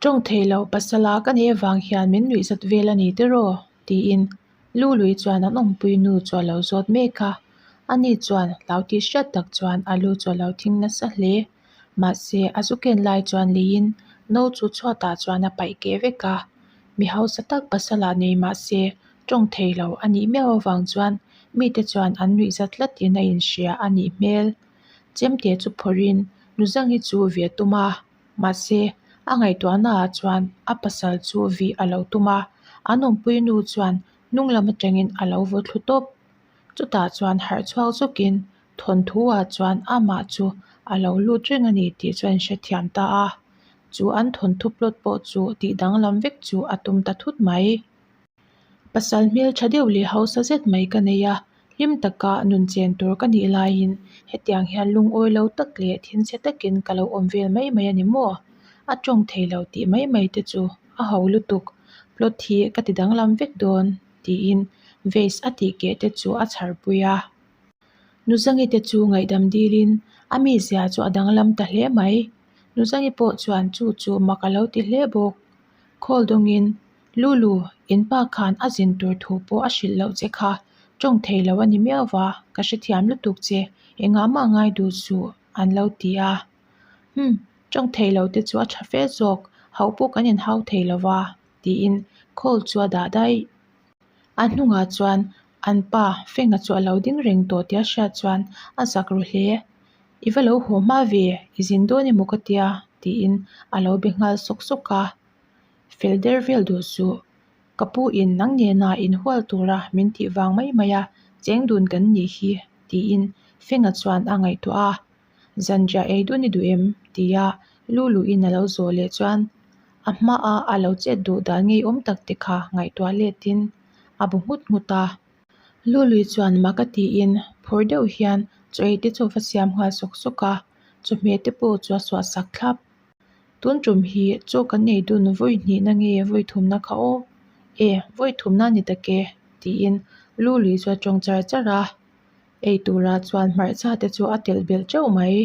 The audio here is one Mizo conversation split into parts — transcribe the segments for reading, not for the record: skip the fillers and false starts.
Tawng thei lo pasala ka nei avang hian min nuih zat vel a ni tiraw? tiin Lului chuan an awmpui nu chu a lo zawt mek a. Ani chuan hlau tih hriat tak chuan a lu chu a lo thing nasa hle. Mahse a zu ken lai chuan leiin no chu chhuatah chuan a paih keh vek a. Mi hausa tak pasala nei mahse tawng thei lo a nih miau avang chuan mite chuan an nuih zat tlatin a inhria a nih hmel. Chemte chu phawrhin Nuzangi chu ve a tum a, mahse a ngaihtuahnaah chuan a pasal chu vih a lo tum a, an awmpui nu chuan hnung lam atangin a lo vaw thlu tawp. Chutah chuan harh chhuak zawkin thawnthu-ah chuan amah chu a lo lut reng a ni tih chu a inhrethiam ta a, chu an thawnthu plot pawh chu tih danglam vek chu a tum ta thut mai. Pasal hmel tha deuh leh hausa zet mai ka nei a, hlim taka nun chen tur ka nih laiin hetiang hian lungawi lo tak leh thinchhe takin ka lo awm vel mai mai a ni maw? A tawng thei lo tih mai mai te chu a ho lutuk, plot hi ka ti danglam vek dawn tiin vase a tih keh te chu a chhar pui a. Nuzangi te chu ngaihdam dilin a mizia chu a danglam ta hle mai. Nuzangi pawh chuan chu chu mak a lo ti hle bawk. Khawl dawngin Lulu, in pa khan a zin tur thu pawh a hrilh loh che kha, tawng thei lo a ni miau va, ka hrethiam lutuk che, engah mah ngai duh suh, an lo ti a. Hum, tawng thei lo te chu a tha fe zawk, hauh pawh kan inhau thei lo va, tiin call chu a dah daih. A hnungah chuan an pa Fenga chu a lo ding reng tawh tih a hriat chuan a zak ru hle. I va lo haw hma ve, i zin dawn emaw ka tia, tiin a lo be nghal sawk sawk a. Fel der vel duh suh. Ka pu in nang nena inhual tura min tih vang mai mai a, cheng dun kan nih hi, tiin Fenga chuan a ngaihtuah a. Zanriah ei dun i duh em? tia Luluin a lo zawh leh chuan a hmaa a lo chet duh dan ngeiawm tak te kha ngaihtuah letin a bu nghut nghut a. Lului chuan mak a tiin phur deuh hian chaw ei te chu a va siam nghal sawk sawk a, chawhmeh te pawh chu a suah sak thlap. Tun tum hi chaw kan ei dun vawi hnihna nge vawi thumna kha aw? E, vawi thumna a ni tak e, tiin Luli chu a tawng char char a. Ei turah chuan hmarcha te chu a telh belh teuh mai.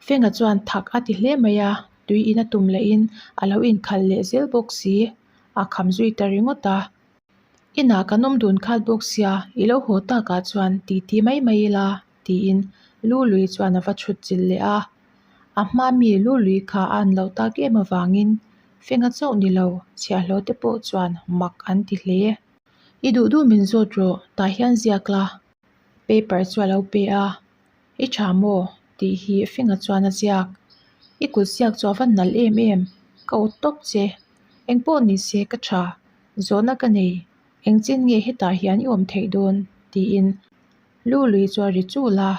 Fenga chuan thak a ti hle mai a, tui in a tum lehin a lo inkhalh leh zel bawk si, a kham zui ta ringawt a. Inah kan awm dun khat bawk sia, i lo haw takah chuan titi mai mai ila, tiin Lului chuan a va chhut chilh leh a. A hma mi Lului kha a an loh tak em avangin Fenga chauh ni lo, chhiahhlawh te pawh chuan mak an ti hle. I duh duh min zawt rawh, tah hian ziak la. Paper chu a lo pe a, I tha maw? tih hi Fenga chuan a ziak. I kut ziak chu a va nalh em em, ka awt tawp che. Engpawh ni se ka tha, zawhna ka nei, engchin nge hetah hian i awm theih dawn? tiin Lului chu a ri chul a.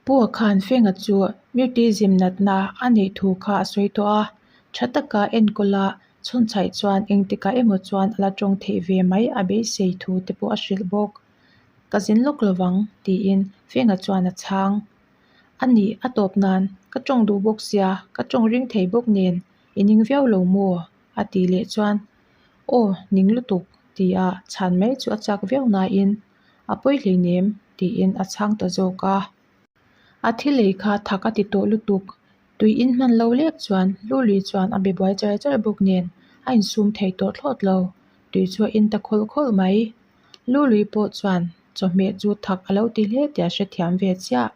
Pua khan Fenga chu mutism natna a neih thu kha a sawi tawh a, tha taka enkawl a chhunchhaih chuan engtikah emaw chuan a la tawng theih ve mai a beisei thu te pawh a hrilh bawk. Ka zin lawk lovang tiin Fenga chuan a chhang. A nih a tawp nan ka tawng duh bawk sia, ka tawng ring thei bawk nen i ning viau lo maw? a tih leh chuan Aw ning lutuk tia chhan mai chu a chak viau nain a pawi hleinem tiin a chhang ta zawk a. A thil ei kha thak a ti tawh lutuk, tui in hman lo lek chuan Luli chuan a be buai char char bawk nen a insum thei tawh thlawt lo, tui chu a in ta khawlh khawlh mai. Luli pawh chuan chawhmeh chu thak a lo ti hle tih a hrethiam ve chiah.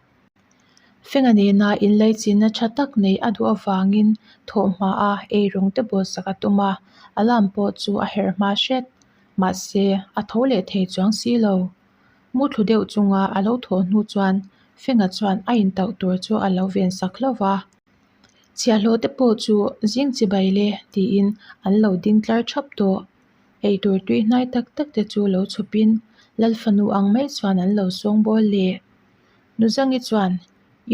Fenga nena inlaichinna tha tak neih a duh avangin thawhhma a eirawng te bawlsak a tum a, alarm pawh chu a herh hma hret. Mahse, a tho leh thei chuang si lo. Mu thlu deuh chunga a lo thawh hnu chuan Fenga chuan a intauh tur chu a lo ven sak hlauh va. Chhiahhlawh te pawh chu zing chibai le tiin an lo ding tlar thap tawh. Eitur tui hnai tak tak te chu lo chhawpin Lalfanu ang mai chuan an lo sawngbawl leh. Nuzangi chuan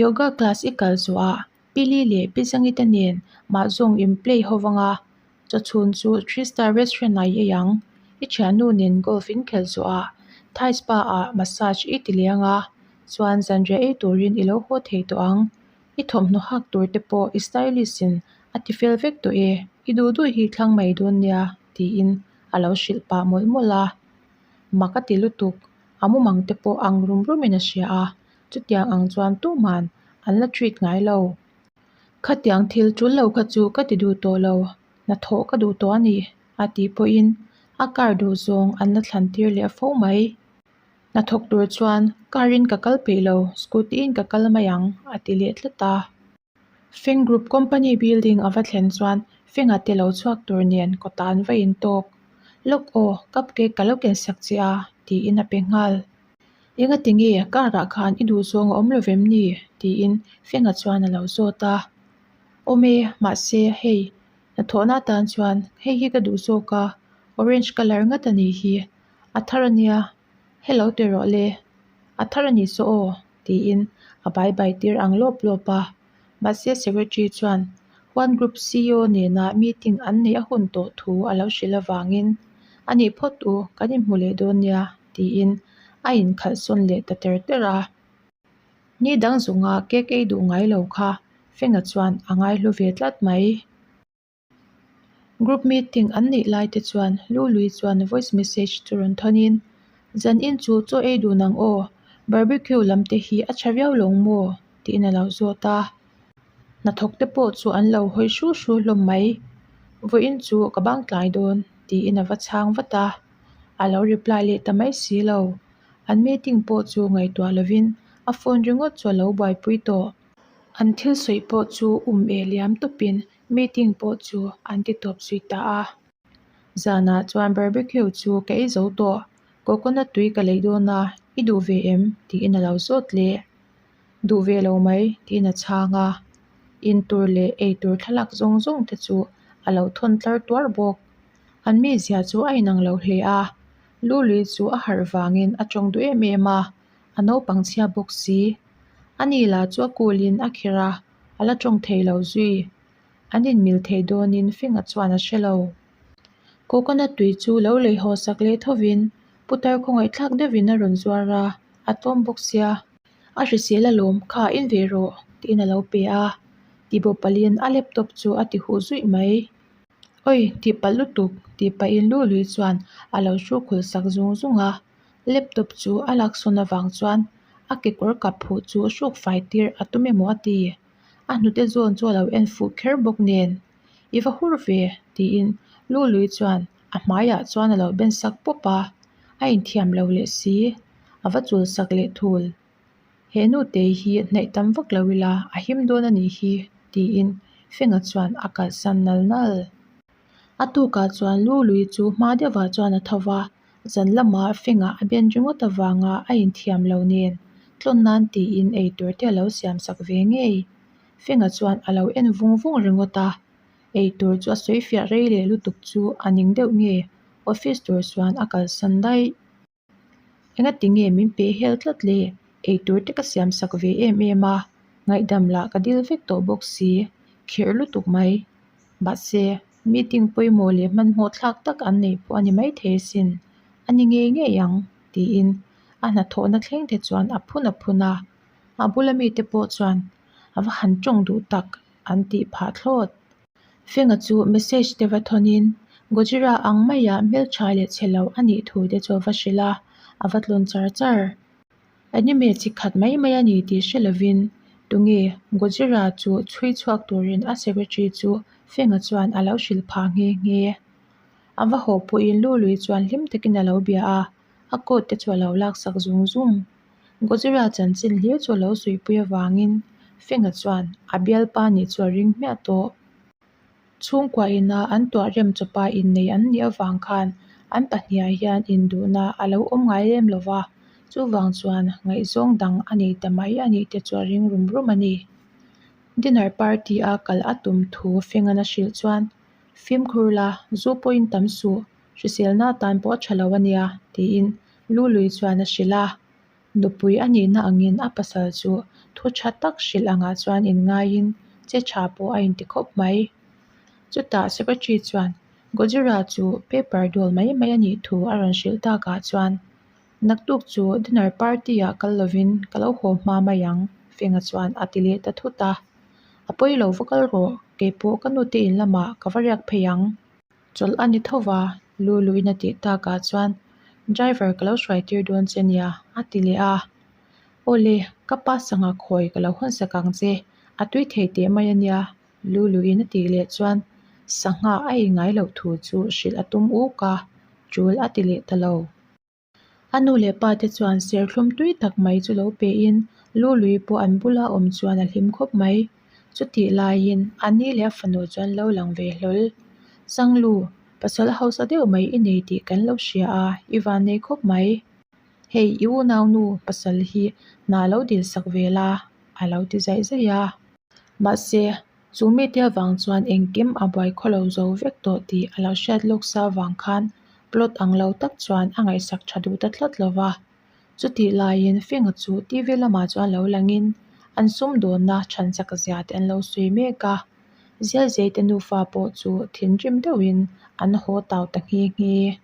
Yoga class i kal zawhah Pili leh Pizangi te nen mahzawng in play ho vanga chawchhun chu Three Star Restaurant ah i ei ang. I thiannu nen golf in khelh zawhah Thai spa ah massage i ti leh anga chuan zanriah ei turin i lo haw thei tawh ang. I thawmhnaw hak tur te pawh i stylist in a ti fel vek tawh e, i duh duh hi thlang mai dawn nia tiin a lo hrilh pah mawlh mawlh a. Mak a ti lutuk, a mumang te pawh ang rum rumin a hria a, chutiang ang chuan tuman an la treat ngai lo. Khatiang thil tul lo kha chu ka ti duh tawh lo. Hnathawh ka duh tawh a ni, a tih pawhin a car duhzawng an la thlan tir leh fo mai. Hnathawk tur chuan car in ka kal peih lo, scooty in ka kal mai ang, a ti leh tlat a. Feng Group Company building a va thlen chuan Fenga te lo chhuak tur nen kawtah an va intawk. Lawk aw, cup cake ka lo ken sak che a, tiin a pe nghal. Engati nge car ah khan i duhzawng a awm lo vem ni? tiin Fenga chuan a lo zawt a. Awm e, mahse hei hnathawhna atan chuan hei hi ka duh zawk a, orange colour ngat a nih hi, a thar a nia, hello ti rawh le, a thar a nih saw aw tiin a bai bai tir ang lawp lawp a. Mahse secretary chuan One Group ceo nena meeting an neih a hun tawh thu a lo hrilh avangin a nih phawt u, kan inhmu leh dawn nia tiin a inkhalh sawn leh ta ter ter a. Ni dang zunga cake ei duh ngai lo kha Fenga chuan a ngaihlu ve tlat mai. Group meeting an neih lai te chuan Lului chuan voice message chu rawn thawn in, Zan in chu chaw ei dun ang aw, barbecue lam te hi a tha viau lo maw? tiin a lo zawt a. Hnathawk te pawh chu an lo hawi hru hru hlawm mai. Vawiin chu ka bang tlai dawn tiin a va chhang vat a, a lo reply leh ta mai si lo. An meeting pawh chu ngaihtuah lovin a phone ringawt chu a lo buaipui tawh. An thil sawi pawh chu um eh liam tawpin meeting pawh chu an ti tawp zui ta a. Zanah chuan barbecue chu ka ei zo tawh, coconut tui ka lei dawn a, i duh ve em? tiin a lo zawt leh. Duh ve lo mai tiin a chhang a, in tur leh ei tur thlalak zawng zawng te chu a lo thawn tlar tuar bawk. An mizia chu a inang lo hle a, Luli chu a harh vangin a tawng duh em em a, a naupang chhia bawk si. Ani lah chu a kulin a khirh a, a la tawng thei lo zui. An inmil thei dawnin Finga chuan a hre lo. Coconut tui chu lo lei haw sak leh thovin putar khawngaihthlak deuhin a rawn zuar a, a tlawm bawk sia. A hrisel alawm kha in ve rawh tiin a lo pe a, tibawp palin a laptop chu a ti huh zuih mai. Oi tih palh lutuk tih pahin Lului chuan a lo hru khulh sak zung zung a. Laptop chu a laksawn avang chuan a kekawr kap phuh chu hruk fai tir a tum emaw a ti. A hnute zawn chu a lo en fuh kher bawk nen, I va hur ve tiin Lului chuan a hmaiah chuan a lo ben sak pawp a, a inthiam lo leh si, a va chul sak leh thul. He nute hi hnaih tam vak lo ila a him dawn a nih hi tiin Fenga chuan a kalsan nal nal. A tukah chuan Lului chu hma deuhah chuan a tho va, zan lamah Fenga a ben ringawt avanga a inthiam lo nen tlawn nan tiin eitur te a lo siam sak ve ngei. Fenga chuan a lo en vung vung ringawt a, eitur chu a sawi fiah rei leh lutuk chu a ning deuh nge office tur chuan a kalsan daih. Engati nge min pe hel tlat le? Eitur te ka siam sak ve em em a, ngaihdam lah ka dil vek tawh bawk si, khirh lutuk mai. Mahse, meeting pawimawh leh hmanhmawh thlak tak an neih pawh a ni maithei asin, a ni ngei ngei ang, tiin a hnathawhna thleng te chuan a phun a phun a. A bula mite pawh chuan a va han tawng duh tak an tih phah thlawt. Fenga chu message te va thawnin Gojira ang maia hmeltha leh chhe lo a nih thu te chu a va hrilh a, a va tlawn char char. Anime chi khat mai mai a ni tih hre lovin tunge Gojira chu chhui chhuak turin a secretary chu Fenga chuan a lo hrilh phah nghe nghe. A va haw pawhin Lului chuan hlim takin a lo bia a, a coat te chu a lo laksak zung zung. Gojira chanchin hlir chu a lo suihpui avangin Fenga chuan a bialpa nih chu a ring hmiah tawh. Chhungkua ina an tuah rem chawpa innei an nih avang khan an pahniha hian induhna a lo awm ngai lem lo va, chuvang chuan ngaihzawng dang a nei ta mai a nih te chu a ring rum rum a ni. Dinner party a kal a tum thu Fenga'n a hrilh chuan, Fimkhur la, zu pawhin tam suh, hriselna atan pawh a tha lo a nia, tiin Lului chuan a hrilh a, nupui a nihna angin a pasal chu thu tha tak hrilh angah chuan inngaiin che tha pawh a inti khawp mai. Chutah secretary chuan Gojira chu paper dawl mai mai a nih thu a rawn hrilh takah chuan naktuk chu dinner party ah kal lovin ka lo haw hma mai ang Fenga chuan a ti leh ta thut a. A pawi lo va kal rawh, keipawh ka nute in lamah ka va riak phei ang. Chawlh a ni tho va, Luluin a tih takah chuan driver ka lo hruai tir dawn che nia a ti leh a. Aw le, ka pa sangha khawi ka lo hawn sak ang che, a tui thei teh mai a nia Luluin a tih leh chuan Sangha a ei ngai loh thu chu hrilh a tum uk a, tul a ti leh ta lo. A nu leh pa te chuan serthlum tui tak mai chu lo pe in Lului pawh an bula awm chuan a hlim khawp mai. Chutih laiin a ni leh a fanu chu an lo lang ve hlawl. Sanglu, pasal hausa deuh mai i nei tih kan lo hria a, i van nei khawp mai. Hei i unaunu pasal hi hna lo dil sak ve la, a lo ti zaih zaih a. Mahse, chu mite avang chuan engkim a buai khawlo zo vek tawh tih a lo hriat lawk sa avang khan plot ang lo tak chuan a ngaihsak tha duh ta tlat lo va. Chutih laiin Fenga chu TV lamah chuan lo langin an sumdawnna chhan chak zia te an lo sawi mek a. Zialzei te nufa pawh chu thinrim deuhin an haw tau ta nghe nghe.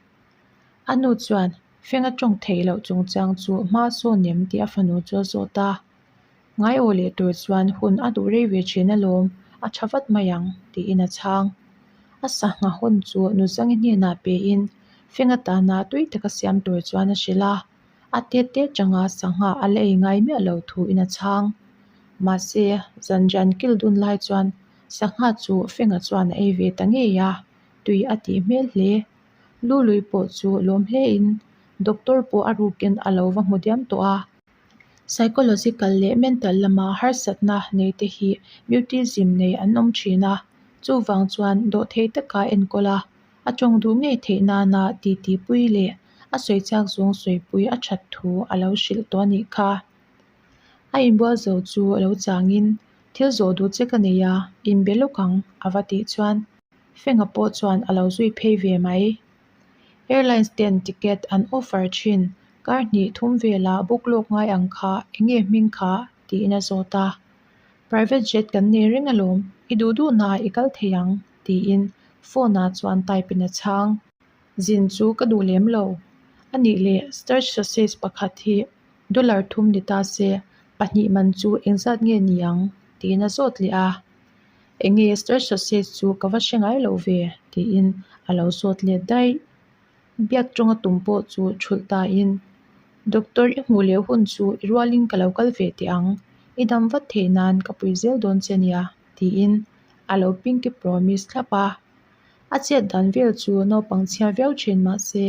A nu chuan Fenga tawng theih loh chungchang chu hma sawn em tih a fanu chu a zawt a. Ngai aw leh tur chuan hun a duh rei ve thin alawm, a tha vat mai ang, tiin a chhang. A sangha hawn chu Nuzangi hnenah pein Fenga tana tui taka siam tur chuan a hrilh a, a tet te changa sangha a la ei ngai miah lo thuin a chhang. Mahse, zanrian kil dun lai chuan sangha chu Fenga chuan a ei ve ta ngei a, tui a tih hmel hle. Lului pawh chu lawm hlein doctor pawh a rukin a lo va hmu diam tawh a. Psychological leh mental lama harsatna nei te hi mutism nei an awm thin a, chuvang chuan dawhthei taka enkawl a, a tawng duh ngei theih nana titi pui leh a sawi chak zawng sawipui a that thu a lo hrilh tawh a nih kha. A inbual zo chu lo changin thil zawh duh che ka nei a, inbe lawk ang a va tih chuan Fenga pawh chuan a lo zui phei ve mai. Airlines ten ticket an offer thin, kar hnih thum velah book lawk ngai ang kha enge hming kha tiin a zawt a. Private jet kan nei reng alawm, i duh duh hna i kal thei ang tiin phone ah chuan type in a chhang. Zin chu ka duh lem lo. Anih leh starch sausage pakhat hi dollar thum ni ta se pahnih man chu engzat nge ni ang tiin a zawt leh a. Enge starch sausage chu ka va hre ngai lo ve tiin a lo zawt let daih. Biak tawnga tum pawh chu thulh tain Doctor i hmuh leh hun chu i rualin ka lo kal ve teh ang, i dam vat theih nan ka pui zel dawn che nia tiin a lo pinky promise thlap a. A chet dan vel chu naupang chhia viau thin mahse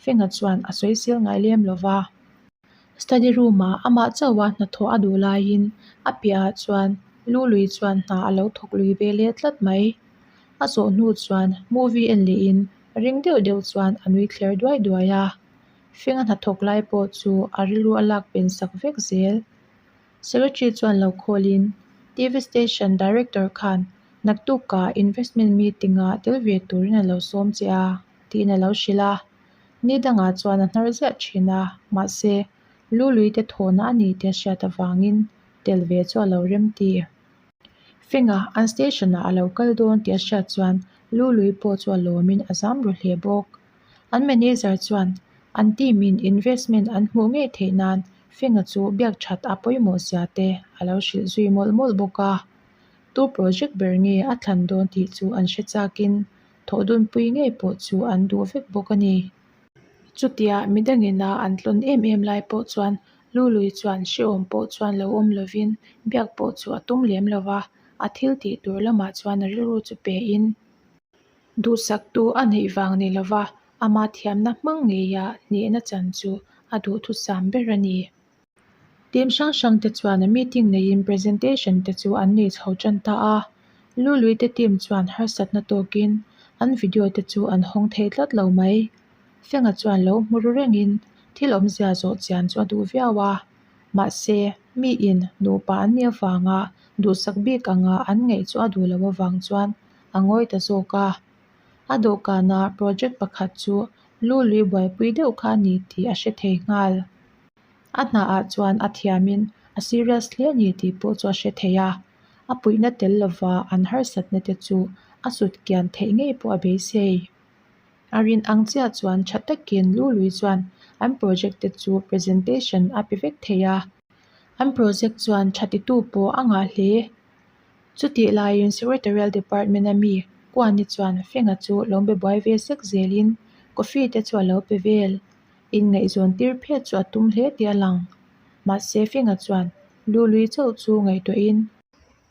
Fenga chuan a sawi sil ngai lem lo va. Study room ah amah chauha hnathawh a duh laiin a piahah chuan Lului chuan hna a lo thawk lui ve leh tlat mai. A zawh hnu chuan movie en lehin ring deuh deuh chuan a nui thler duai duai a. Fenga hnathawk lai pawh chu a rilru a lak pen sak vek zel. Secretary chuan lo call in TV station director khan naktukah investment meeting ah tel ve turin a lo sawm che a tiin a lo hrilh a. Ni dangah chuan a hnar ziah thin a, mahse Lului te thawhna a ni tih a hriat avangin tel ve chu a lo rem ti. Fenga an station ah a lo kal dawn tih a hriat chuan Lului pawh chu a lawmin a zam ru hle bawk. An manager chuan an team in investment an hmuh ngei theih nan Fenga chu biak that a pawimawh zia te a lo hrilh zui mawlh mawlh bawk a. Tu project ber nge a thlan dawn tih chu an hre chakin thawh dunpui ngei pawh chu an duh vek bawk a ni. Chutia midangina an tlawn em em lai pawh chuan Lului chuan hrehawm pawh chuan lo awm lovin biak pawh chu a tum lem lo va, a thil tih tur lamah chuan a rilru chu pein duhsaktu a neih vang ni lova ama thiamna hmang ngeia hnehna chan chu a duhthusam ber a ni. Team hrang hrang te chuan a meeting neiin presentation te chu an nei chho tan ta a, Lului te team chuan harsatna tawkin an video te chu an hawng thei tlat lo mai. Fenga chuan lo hmu ru rengin thil awmzia zawh chian chu a duh viau a, mahse miin nupa an nih avanga duhsak bik anga an ngaih chu a duh loh avang chuan a ngawi ta zawk a. A dawhkanah project pakhat chu Lului buaipui deuh kha a ni tih a hre thei nghal. A hnaah chuan a thiamin a serious hle a ni tih pawh chu a hre thei a, a puihna tel lova an harsatna te chu a sut kian theih ngei pawh a beisei. A rin ang chiah chuan tha takin Lului chuan an project te chu presentation a pe vek thei a, an project chuan tha titu pawh a ngah hle. Chutih laiin Secretarial Department a mi Kuani chuan Fenga chu lo be buai ve sek zelin coffee te chu a lo pe vel. Inngaihzawn tir phet chu a tum hle tih a lang. Mahse Fenga chuan Lului chauh chu ngaihtuahin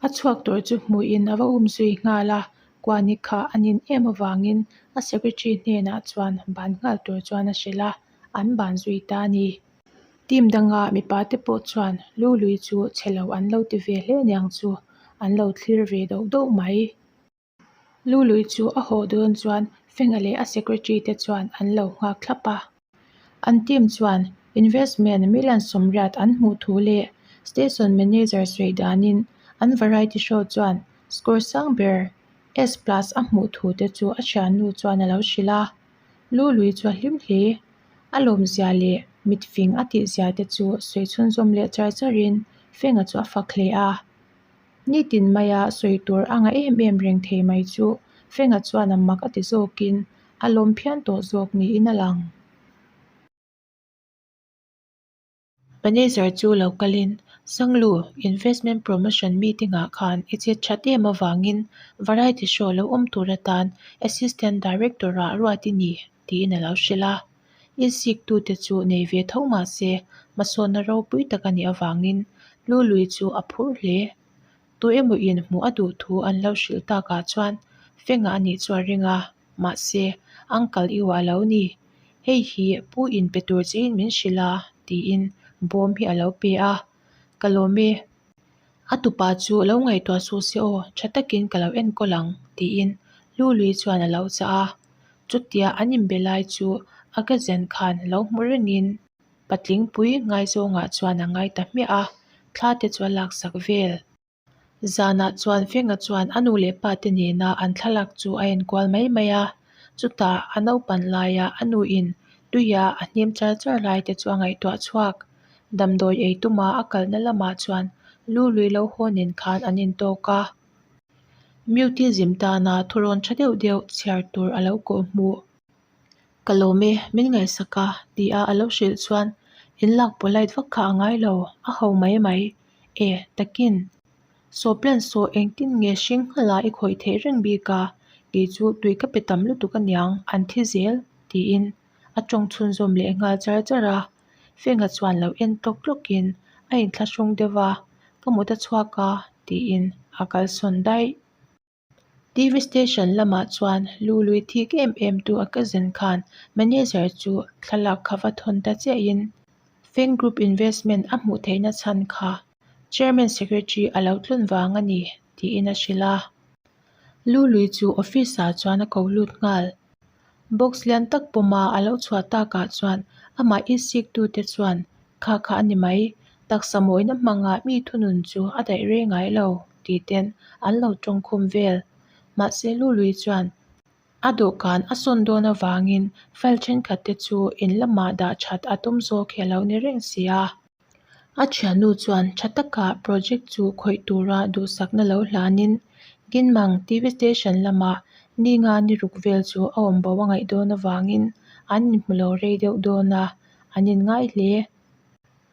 a chhuak tur chu hmuhin a va um zui nghal a. Kuani kha a nin em avangin a secretary hnenah chuan ban nghal tur chuan a hrilh a, an ban zui ta a ni. Team danga mipa te pawh chuan Lului chu chhe lo an lo ti ve hle aniang chu an lo thlir ve doh doh mai. Lului chu a haw dawn chuan Fenga leh a secretary te chuan an lo nghak thlap a. An team chuan investment million 80 an hmuh thu leh station manager sawi danin an variety show chuan score sang ber S plus a hmuh thu te chu a thiannu chuan a lo hrilh a. Lului chu a hlim hle. A lawmzia leh mitfing a tihzia te chu sawi chhunzawm leh char charin Fenga chu a fak hle a. Nitin maia sawi tur a ngah em em reng thei mai chu Fenga chuan a mak a ti zawkin a lawm phian tawh zawk niin a lang. Manager chu lo kalin, Sanglu, Investment Promotion meeting-ah khan i chet that em avangin Variety Show lo awm tur atan Assistant Director-ah ruat i ni, tiin a lo hrilh a. Insiktute chu nei ve tho mah se, hmasawnna ropui tak a nih avangin Lului chu a phur hle. Tu emaw in hmuh a duh thu an lo hrilh takah chuan Fenga a nih chu a ring a, mahse, Uncle i uah lo ni. Hei hi pu in pe tur chein min hrilh a, tiin bawm hi a lo pe a. Ka lawm e. A tupa chu lo ngaihtuah suh se aw, tha takin ka lo enkawl ang, tiin Lului chuan a lo chah a. Chutia an inbe lai chu a cousin khan lo hmu rengin patling pui ngaizawngah chuan a ngai ta hmiah a, thla te chu a laksak vel. Zanah chuan Fenga chuan a nu leh pa te nena an thlalak chu a enkual mai mai a, chutah a naupan laia a nuin tuia a hnim char char lai te chu a ngaihtuah chhuak. Damdawi ei tuma a kalna lamah chuan Lului lo haw nen khan an intawk a. Mutism tana thurawn tha deuh deuh chhiar tur a lo kawh hmuh. Ka lawm e, min ngaihsak a, tia a lo hrilh chuan inlak polite vak kha a ngai lo, a ho mai mai. E, takin. Saw plan saw engtin nge hring nghala i khawih theih reng bik a, kei chu tui ka pe tam lutuk aniang, an thi zel, tiin a tawng chhunzawm leh nghal char char a. Fenga chuan lo en tlawk tlawkin a inthlahrung deuh a, ka mut a chhuak a, tiin a kalsawn daih. TV station lamah chuan Lului thik em em tu a cousin khan manager chu thlalak kha va thawn ta chiahin Feng Group Investment a hmuh theihna chhan kha Chairman Secretary a lo tlun vang a ni tiin a hrilh a. Lului chu office ah chuan a ko lut nghal. Box lian tak pawma a lo chhuah takah chuan amah isik tute chuan kha kha a ni mai, taksa mawina hmanga mi thunun chu a daih rei ngai lo tih ten an lo tawngkhum vel. Mahse Lului chuan a dawhkan a sawn dawn avangin file thenkhat te chu in lamah dah that a tum zawk hi a lo ni reng si a. A thiannu chuan tha taka project chu khawih tura duhsakna lo hlanin Ginmang TV station lamah ni nga ni ruk vel chu a awm bo a ngaih dawn avangin an inhmu lo rei deuh dawn a, an inngai hle.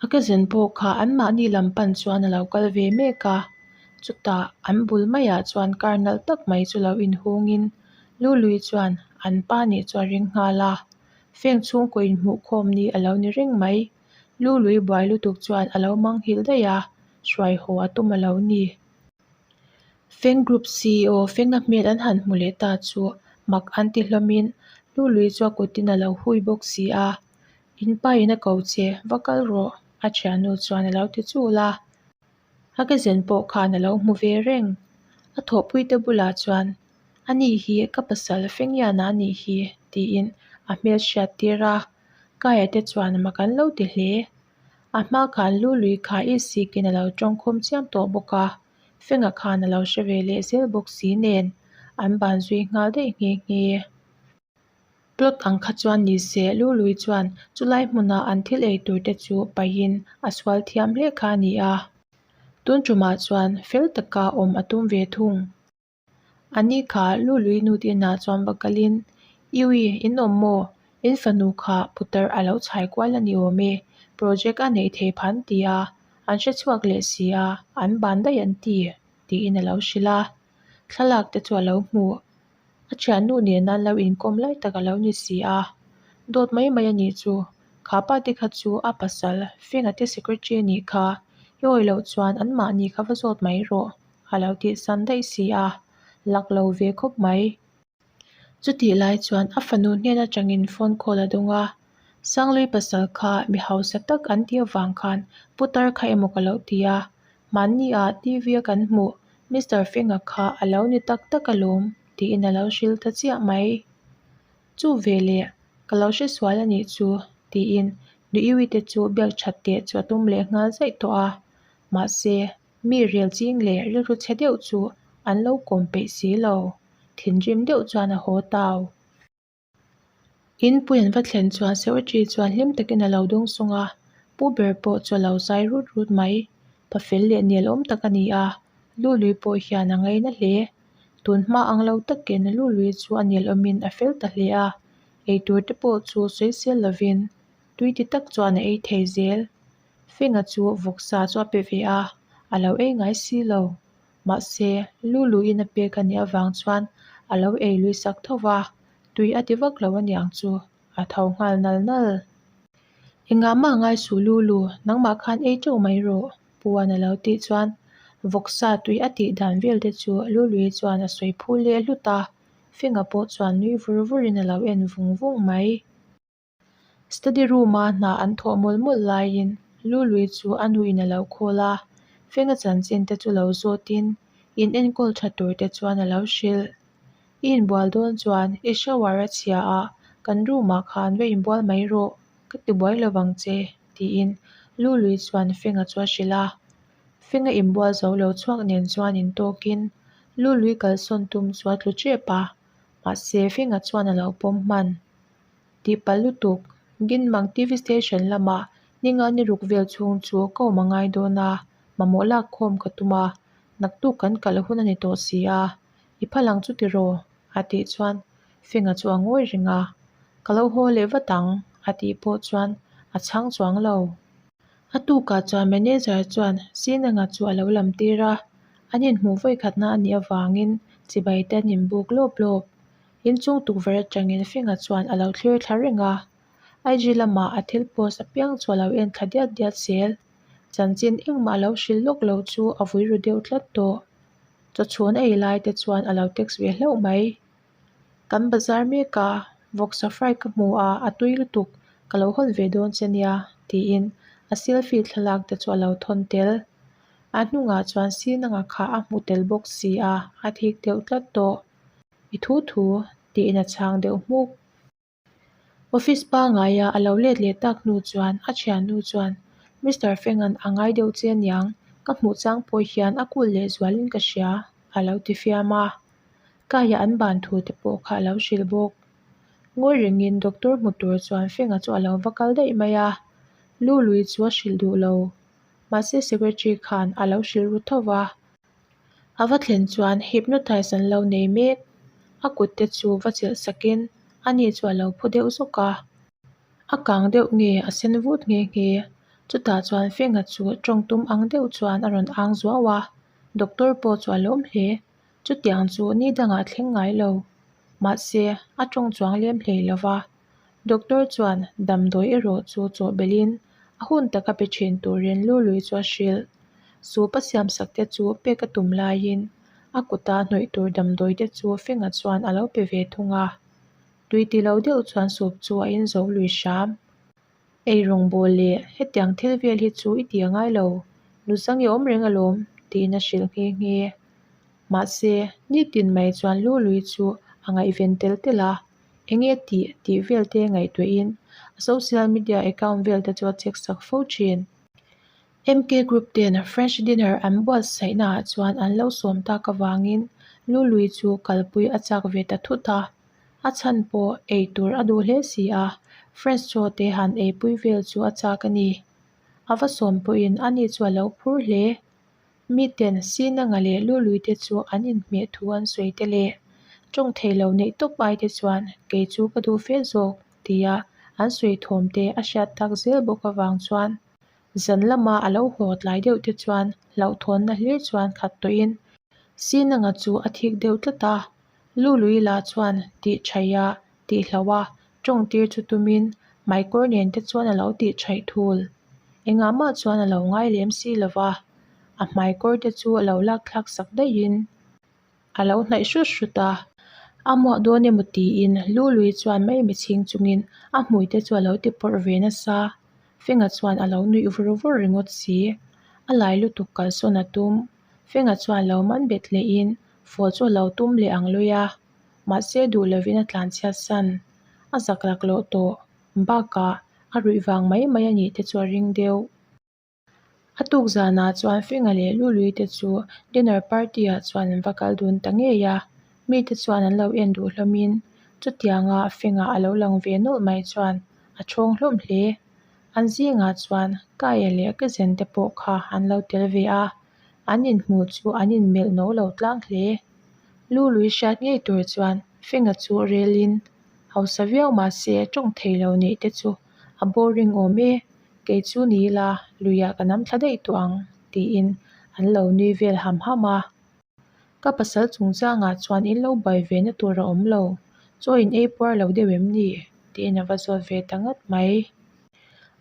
A cousin pawh kha anmahni lam pan chuan a lo kal ve mek a, chutah an bul maiah chuan car nalh tak mai chu lo inhungin Lului chuan an pa nih chu a ring nghal a, feng chhungkaw inhmuhkhawm ni a lo ni reng mai. Lului buai lutuk chuan a lo manghilh daih a, hruai haw a tum a lo ni. Feng Group CEO Fenga hmel an han hmu leh ta chu mak an ti hlawmin Lului chu a kutin a lo hui bawk si a, In pa in a ko che, va kal rawh, a thiannu chuan a lo ti chul a. A cousin pawh khan a lo hmu ve reng. A thawhpuite bulah chuan, Ani hi ka pasal Fengiana a nih hi, tiin a hmel hriat tir a. Kaia te chuan mak an lo ti hle. A hma khan Lului kha i sikin a lo tawngkhum chiam tawh bawk a, Fenga khan a lo hre ve leh zel bawk si nen an ban zui nghal daih nghe nghe. Plot ang kha chuan ni se Lului chuan chulai hmuna an thil ei tur te chu paihin a sual thiam hle kha a ni a. Tun tumah chuan fel taka awm a tum ve thung. A ni kha Lului nu te inah chuan va kalin, Iui, in awm maw? In fanu kha putar a lo chhai kual a ni awm e, project a neih thei phan ti a, an hre chhuak leh si a, an ban daih an ti, tiin a lo hrilh a. Thlalak te chu a lo hmu. A thiannu nen an lo inkawm lai tak a lo ni si a, dawt mai mai a nih chu. Kha pa te kha chu a pasal Fenga te secretary a nih kha, i awih loh chuan anmahni kha va zawt mai rawh. A lo tih san daih si a. Luck lo ve khawp mai. Chutih lai chuan a fanu hnen atangin phone call a dawng a, Sanglui pasal kha mi hausa tak an tih avang khan putar kha emaw ka lo ti a, mahni ah TV a kan hmuh Mister Fenga kha a lo ni tak tak alawm tiin a lo hrilh ta chiah mai. Chu veleh ka lo hre sual a nih chu tiin Nuiui te chu biak that teh chu a tum leh nghal zaih tawh a, mahse Mi rel ching leh rilru chhe deuh chu an lo kawm peih si lo. Thinrim deuh chuan a haw tau. Inpui an va thlen chuan secretary chuan hlim takin a lo dawng sung a, pu ber pawh chu a lo zai rut rut mai. Pa fel leh nel awm tak a ni a, Lului pawh hian a ngaina hle. Tun hma ang lo takin Lului chu a nel awmin a fel ta hle a, eitur te pawh chu sawisel lovin tui ti tak chuan a ei thei zel. Fenga chu vawksa chu a pe ve a, a lo ei ngai si lo. Mahse, Luluin a pek a nih avang chuan a lo ei lui sak tho va, tui a ti vak lo aniang chu, a tho nghal nal nal. Engah mah ngai suh Lulu, nangmah khan ei teuh mai rawh, Puan a lo tih chuan vawksa tui a tih dan vel te chu Lului chuan a sawi phul leh hlut a, Fenga pawh chuan nui vur vurin a lo en vung vung mai. Study room-a hna an thawh mawlh mawlh laiin Lului chu a nuin a lo call a, Fenga chanchin te chu lo zawtin in enkawl tha tur te chuan a lo hrilh. I inbual dawn chuan i shower a chhia a, kan room-ah khan va inbual mai rawh, ka ti buai lo vang che, tiin Lului chuan Fenga chu a hrilh a. Fenga inbual zo lo chhuak nen chuan intawkin Lului kalsawn tum chu a tlu tep a, mahse Fenga chuan a lo pawm hman. Tih palh lutuk, Ginmang TV station lamah ninga ni ruk vel chhung chu ka awm a ngai dawn a, mamawh lak khawm ka tum a, naktuk kan kalh hun a ni tawh si a, i phal ang chu tiraw? a tih chuan Fenga chu a ngawi reng a, Ka lo haw leh vat ang a tih pawh chuan a chhang chuang lo. A tukah chuan manager chuan Sinanga chu a lo lam tir a, an inhmuh vawikhatna a nih avangin chibai te an inbuk lawp lawp. Inchung tukverh atangin Fenga chuan a lo thlir thla reng a, IG lamah a thil post apiang chu a lo en thla diat diat zel. Chanchin engmah a lo hrilh lawk lo chu a vui ru deuh tlat tawh. Chawchhun a ei lai te chuan a lo text ve hlauh mai. Kan bazar mek a, vawksa fry ka hmu a, a tui lutuk, ka lo hawn ve dawn che nia, tiin a selfie thlalak te chu a lo thawn tel. A hnungah chuan Sinanga kha a hmu tel bawk si a, a thik deuh tlat tawh. I thu thu, tiin a chhang deuh hmuk. Office pangaia a lo let leh tak hnu chuan a thiannu chuan, Mister Fengan a ngai deuh che aniang, ka hmuh chang pawh hian a kul leh zualin ka hria, a lo ti fiam a. Kaia an ban thu te pawh kha a lo hrilh bawk. Ngawi rengin doctor hmu tur chuan Fenga chu a lo va kal daih mai a, Lului chu a hrilh duh lo. Mahse secretary khan a lo hrilh ru tho va. A va thlen chuan hypnotize an lo nei mek. A kut te chu va chelh sakin ani chu a lo phu deuh zawk a. A kang deuh nge a sen vut nghe nghe. Chutah chuan Fenga chu tawng tum ang deuh chuan a rawn ang zuau a. Doctor pawh chu a lawm hle. Chutiang chu ni dangah thleng ngai lo. Mahse, a tawng chuang lem hlei lo va. Doctor chuan damdawi erawh chu chawhbelhin a hun taka pe thin turin Lului chu a hrilh. Soup a siamsak te chu pek a tum laiin a kuta hnawih tur damdawi te chu Fenga chuan a lo pe ve thung a. Tui ti lo deuh chuan soup chu a inzo lui hram. Ei rawngbâwl leh hetiang thil vel hi chu i ti a ngai lo, nuzang i awm reng alawm, tiin a hrilh nghe nghe. Mahse, nitin mai chuan Lului chu a ngaihven tel tel a, enge tih tih vel te ngaihtuahin a social media account vel te chu a check sak fo thin. MK Group ten French dinner an buatsaihna ah chuan an lo sawm tak avangin Lului chu kalpui a chak ve ta thut a. A chhan pawh ei tur a duh hle si a, French chaw te han eipui vel chu a chak a ni. A va sawm pawhin ani chu a lo phur hle. Miten Sinanga leh Lului te chu an inhmeh thu an sawi te leh tawng thei lo neih tawp ai te chuan kei chu ka duh fe zawk tia an sawi thawm te a hriat tak zel bawk avang chuan zan lama a lo haw tlai deuh te chuan hlauhthawnna hlir chuan khat tawhin Sinanga chu a thik deuh tlat a, Lului lah chuan tih thaih a tih hloh a, tawng tir chu tumin Maikawr nen te chuan a lo tih thaih thul. Engah mah chuan a lo ngai lem si lo va, a hmaikawr te chu a lo lak thlak sak daihin. A lo hnaih hrut hrut a, a muah dawn emaw tiin Lului chuan maimi chhing chungin a hmui te chu a lo ti pawrh ve nasa. Fenga chuan a lo nuih vur vur ringawt si. A lai lutuk kalsawn a tum. Fenga chuan lo man bet lehin fawh chu a lo tum leh ang lui a, mahse duh lovin a tlanchhiat san. A zak laklawh tawh. Bakah a ruih vang mai mai a nih te chu a ring deuh. A tuk zanah chuan Finga leh Lului te chu dinner party ah chuan an va kal dun ta ngei a, mite chuan an lo en duh hlawmin chutianga Finga a lo lang ve nawlh mai chuan a chhawng hlawm hle. An zingah chuan Kaia leh Kezen te pawh kha an lo tel ve a, an inhmuh chu an inmelh no lo tlang hle. Lului hriat ngei tur chuan Finga chu relin hausa viau mahse tawng thei lo neih te chu a boring awm e. Kei chu ni ila luiah ka nam thla daih tawh ang tiin an lo nui vel ham ham a. Ka pasal chungchangah chuan in lo buai ve na tur a awm lo, chaw in ei puar lo deuh em ni? tiin a va zawt ve ta ngat mai.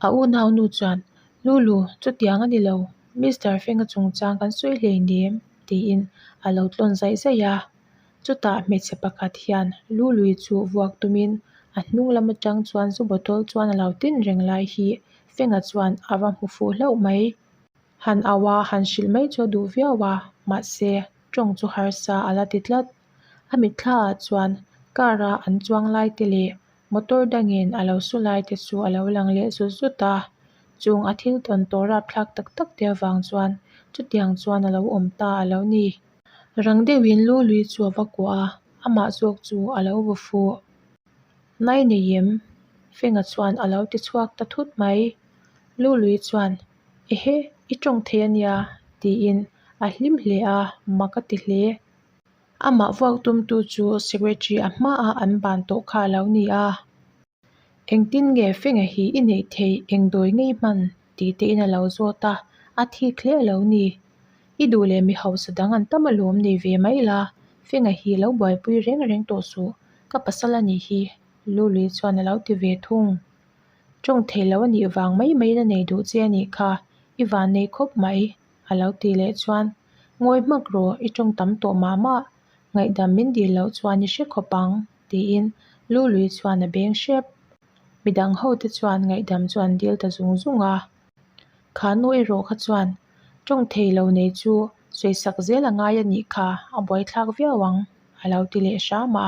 A unau nu chuan, Lulu, chutiang a ni lo, Mister Fenga chungchang kan sawi hleinem tiin a lo tlawn zaih zaih a. Chutah hmeichhe pakhat hian Lului chu vuak tumin a hnung lam atang chuan zu bottle chuan a lo tin reng lai hi Fenga chuan a va hmu fuh hlauh mai. Han au a, han hrilh mai chu a duh viau a, mahse tawng chu harsa a la ti tlat. A mitthla ah chuan car a an chuang lai te leh motor dangin a lo su lai te chu a lo lang leh zut zut a, chung a thil tawn tawh rapthlak tak tak te avang chuan chutiang chuan a lo awm ta a lo ni. Rang deuhin Lului chu a va kuah a, amah zawk chu a lo vaw fuh. Nai nei em? Fenga chuan a lo ti chhuak ta thut mai. Lului chuan, Ehe, i tawng thei a nia, tiin a hlim hle a, mak a ti hle. Amah vuak tumtu chu secretary a hmaah an ban tawh kha a lo ni a. Engtin nge Fenga hi i neih theih eng dawi ngei hman tih te in a lo zawt a, a thik hle a lo ni. I duh leh mi hausa dang an tam alawm nei ve mai la, Fenga hi lo buaipui reng reng tawh suh, ka pasal a nih hi, Lului chuan a lo ti ve thung. Tawng thei lo a nih vang mai mai in a nei duh che a nih kha, i van nei khawp mai, a lo ti leh chuan, Ngawi hmak rawh, i tawng tam tawh mah mah, ngaihdam min dil loh chuan i hre khawp ang, tiin Lului chuan a beng hrep. Midang ho te chuan ngaihdam chu an dil ta zung zung a. Kha nu erawh kha chuan tawng thei lo nei chu sawisak zel a ngai a nih kha a buaithlak viau ang a lo ti leh hram a.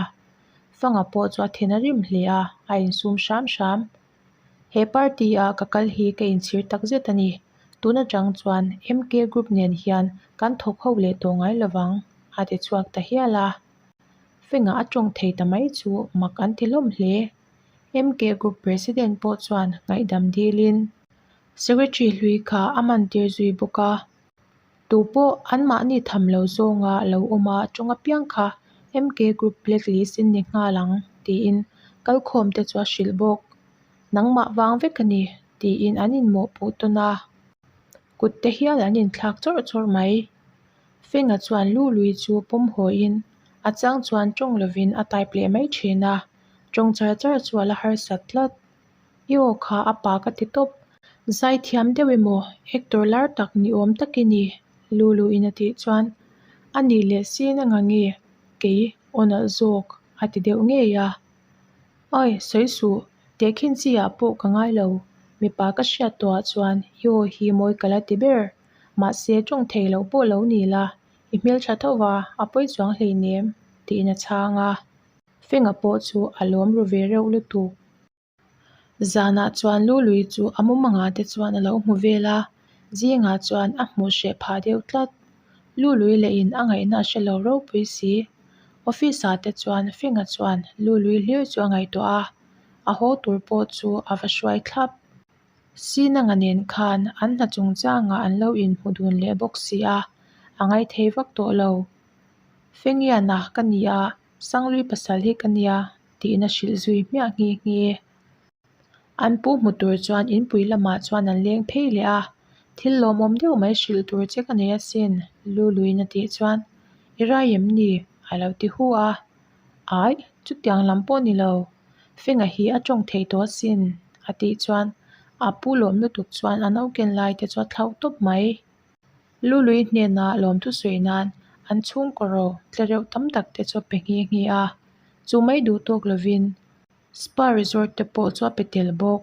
Fanga pawh chu a then a rim hle a, a insum hram hram. He party a ka kal hi ka inchhir tak zet a ni. Tun atang chuan MK Group nen hian kan thawk ho leh tawh ngai lovang a ti chhuak ta hial a. Fenga a tawng thei ta mai chu mak an ti hlawm hle. MK Group President pawh chuan ngaihdam dilin Secretary hlui kha a man tir zui bawk a. Tu pawh anmahni tham lo zawnga lo awm a tawng apiang kha MK Group Black List in ni nghal ang tiin kalkhawm te chu a hrilh bawk. Nangmah vang vek a ni tiin an inmawhpuh tawn a. Kut te hial an inthlak chawrh chawrh mai. Fenga chuan Lului chu pawm hawiin a chang chuan tawng lovin a type leh mai thin a, tawng char char chu a la harsat tlat. I aw kha a pa ka ti tawp. Zaithiam deuh emaw actor lar tak ni awm tak i ni Luluin a tih chuan a nih leh sin a ngange kei aw nalh zawk a ti deuh ngei a. Awi sawi suh tehkhin chi ah pawh ka ngai lo mipa ka hriat tawh ah chuan i aw hi mawi ka la ti ber. Mahse tawng thei loh pawh lo ni la, i hmeltha tho va, a pawi chuang hleinem, tiin a chhang a. Fenga pawh chu a lawm ru ve reuh lutuk. Zanah chuan Lului chu a mumangah te chuan a lo hmu vel a, zingah chuan a hmuh hreh phah deuh tlat. Lului lehin a ngaihna a hre lo ropui si. Office ah te chuan Fenga chuan Lului hlir chu a ngaihtuah a, a haw tur pawh chu a va hruai thlap. Sinanga nen khan an hna chungchangah an lo inhmu dun leh bawk si a, a ngaithei vak tawh lo. Fengiana ka ni a, Sanglui pasal hi ka nia tiin a hrilh zui hmiah nghe nghe. An pu hmu tur chuan inpui lamah chuan an leng phei leh a, thil lawmawm deuh mai hrilh tur che ka nei asin Luluin a tih chuan I rai em ni? a lo ti hu a. Aih, chutiang lam pawh ni lo. Fenga hi a tawng thei tawh asin, a tih chuan a pu lawm lutuk chuan a nauken lai te chu a thlauh tawp mai. Lului hnenah lawmthu sawi nan An chhungkaw ro tlereuh tam tak te chu a pe nghe nghe a, chu mai duh tawk lovin spa resort te pawh chu a pe tel bawk.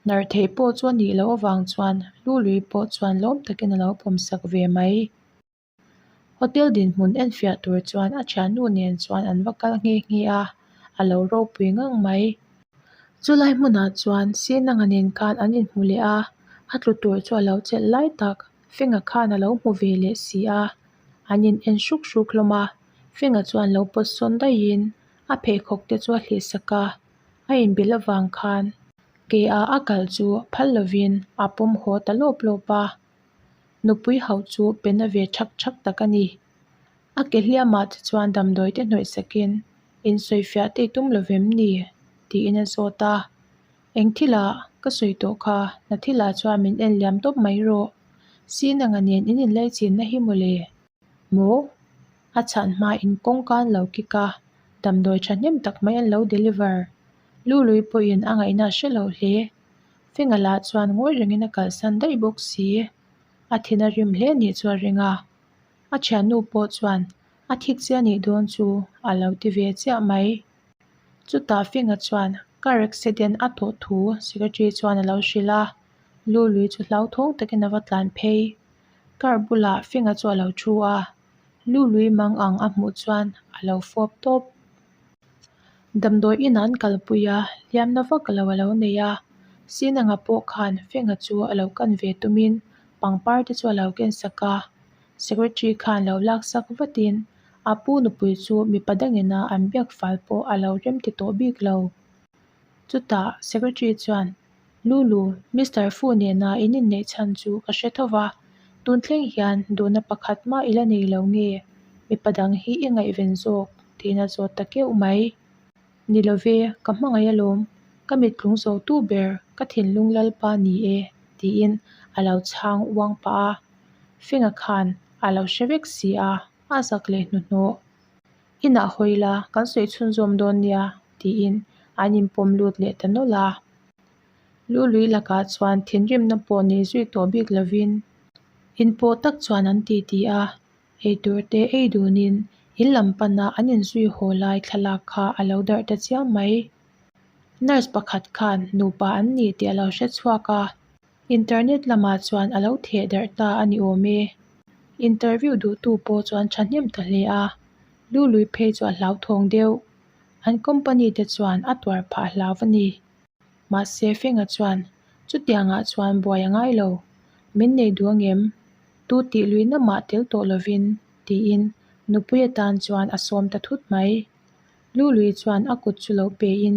Hnar theih pawh chu a nih loh avang chuan Lului pawh chuan lawm takin a lo pawm sak ve mai. Hotel dinhmun enfiah tur chuan a thiannu nen chuan an va kal nghe nghe a, a lo ropui ngang mai. Chulai hmunah chuan Sinanga nen khan an inhmu leh a, a tlu tur chu a lo chelh lai tak Fenga khan a lo hmu ve leh si a, an in en hruk hruk hlawm a, Fenga chuan lo pawt sawn daihin a pheikhawk te chu a hlihsak a, a inbilh avang khan ke ah a kal chu phal lovin a pawm haw ta lawp lawp a. Nupui hauh chu pe na ve thak thak tak a ni. A ke hliamah te chuan damdawi te hnawih sakin, Insawifiah te i tum lo vem ni? tiin a zawt a. Eng thilah ka sawi tawh kha, na thilah chuan min en liam tawp mai rawh. Sinanga nen in inlaichinna hi mawle. Maw? A chhan hmain kawngka an lo kik a, damdawi thahnem tak mai an lo deliver. Lului pawhin a ngaihna a hre lo hle. Fenga lah chuan ngawi rengin a kalsan daih bawk si. A thin a rim hle nih chu a ring a. A thiannu pawh chuan a thik che a nih dawn chu a lo ti ve chiah mai. Chutah Fenga chuan car accident a tawh thu secretary chuan a lo hrilh a. Lului chu hlauthawng takin a va tlan phei. Car bulah Fenga chu a lo thu a. Lului mang ang a hmuh chuan a lo fawp tawp. Damdawi inah an kalpui a, hliamna vak lo a lo nei a. Sinanga pawh khan Fenga chu a lo kan ve tumin pangpar te chu a lo ken sak a. Secretary khan lo lak sak vatin a pu nupui chu mipa dangina an biak fal pawh a lo rem ti tawh bik lo. Chutah Secretary chuan Lulu, Mister Fu nena in inneih chhan chu ka hre tho va, tun thleng hian duhna pakhat mah i la nei lo nge, mipa dang hi i ngaihven zawk tiin a zawt ta keuh mai. Ni lo ve, ka hmangaih alawm, ka mittlung zo tu ber, ka thinlung lalpa ni e, tiin a lo chhang uang pah a. Fenga khan a lo hre vek si a, a zak leh hnuhnawh. Inah hawi la, kan sawi chhunzawm dawn nia, tiin an inpawm lut leh ta nawlh a. Lului lakah chuan thinrimna pawh nei zui tawh bik lovin inpawh tak chuan an titi a, eitur te ei dunin in lam pana an inzui haw lai thlalak kha a lo darh ta chiam mai. Nurse pakhat khan nupa an ni tih a lo hre chhuak a, internet lamah chuan a lo theh darh ta a ni awm e. Interview duhtu pawh chuan thahnem ta hle a, Lului phei chu a hlauthawng deuh. An company te chuan a tuar phah hlau a ni. Mahse Fenga chuan, Chutiangah chuan buai a ngai lo. Min nei duh angem? Tu tih luihna mah tel tawh lovin, tiin nupui atan chuan a sawm ta thut mai. Lului chuan a kut chu lo pein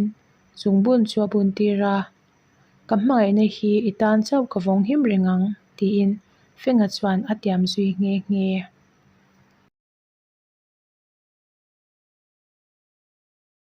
chung bun chu a bun tir a, Ka hmangaihna hi i tan chauh ka vawng him reng ang, tiin Fenga chuan a tiam zui nghe nghe.